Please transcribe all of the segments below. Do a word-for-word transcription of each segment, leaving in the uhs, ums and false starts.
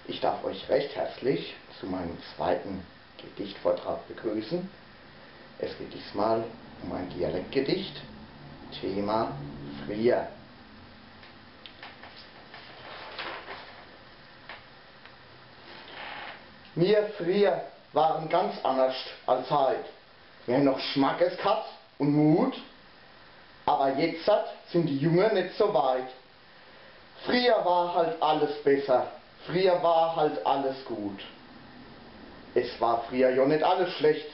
Ich darf euch recht herzlich zu meinem zweiten Gedichtvortrag begrüßen. Es geht diesmal um ein Dialektgedicht, Thema frieher. Mir frieher waren ganz annerscht als heit. Mir hän noch Schmackes ghat un Mut, awwer jetzert sin die Junge net so weit. Frieher war halt alles besser, frieher war halt alles gut. Es war frieher jo net alles schlecht,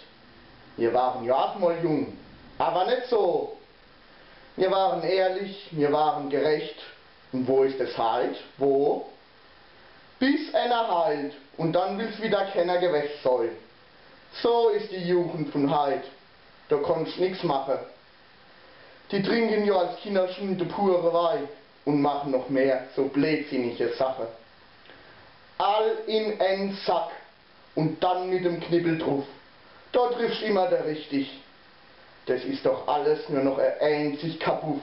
mir waren jo ach mol jung, awwer net so. Mir waren ehrlich, mir waren gerecht, un wo is es heit? Wo? Bis eener heilt, un dann will's widder kenner gewescht sei. So is die Jugend vun heit, do konnscht nix mache. Die trinken jo als Kinner schun de pure Wei un machen noch mehr so bleedsinnige Sache. All in een Sack un dann mit dem Knippel druff. Do triffscht immer der richtig. Des is doch alles nur noch e eenzig Kabuff.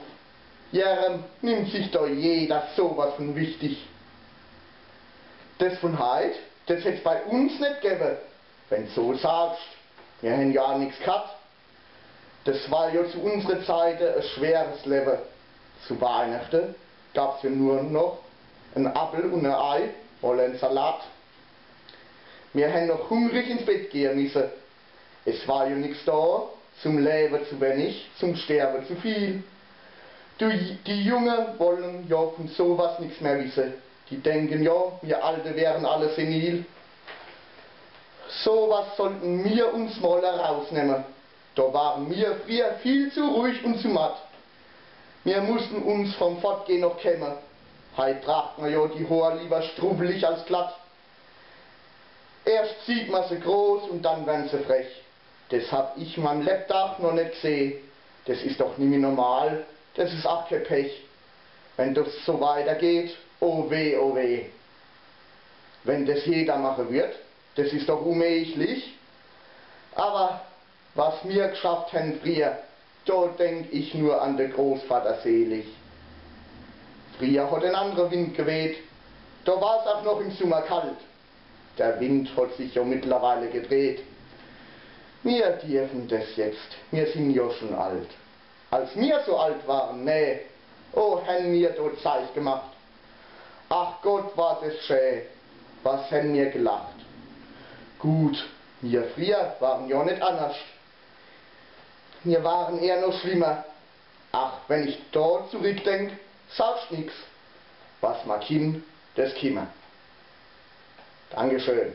Jerem nimmt sich do jeder so was vun wichtig. Des vun heit, des hätt's bei uns net gewwe, wenn so sagscht, mir hän jo nix ghat. Des war jo zu unsre Zeite e schweres Lewwe. Zu Weihnachte gab's jo nur noch en Appel un e Ei, mol en Salat. Mir hän noch hungrig ins Bett gehe misse. Es war jo nix do, zum Lewe zu wenig, zum Sterwe zu viel. Du, die Junge wollen jo vun so was nix mehr wisse. Die denken jo, mir Alte wären alle senil. So was sollten mir uns mol erausnemme. Do waren mir frieher viel zu ruhig un zu matt. Mir mussten uns vum Fortgeh noch kämme. Heit tracht mer jo die Hoor liewer struwwelig als glatt. Erscht zieht mer se groß un dann wern se frech. Des hab ich meim Lebdach noch net gseh. Des is doch nimmi normal, des is ach kee Pech. Wenn des so weitergeht, oh weh, oh weh. Wenn des jeder mache wird, des is doch unmäglich. Awwer was mir gschafft hän frieher, do denk ich nur an de Großvatter selig. Frieher hot en annre Wind geweht, do war's ach noch im Summer kalt. Der Wind hot sich jo mittlerweile gedreht. Mir dierfen des jetzt, mir sin jo schun alt. Als mir so alt waren, nee, oh, hän mir do Zeich gemacht. Ach Gott, war des schä, was hän mir gelacht. Gut, mir frieher waren jo net annerscht. Mir waren eher noch schlimmer. Ach, wenn ich do zurickdenk, sagscht nix. Was ma kinn, des kimme. Dankeschön.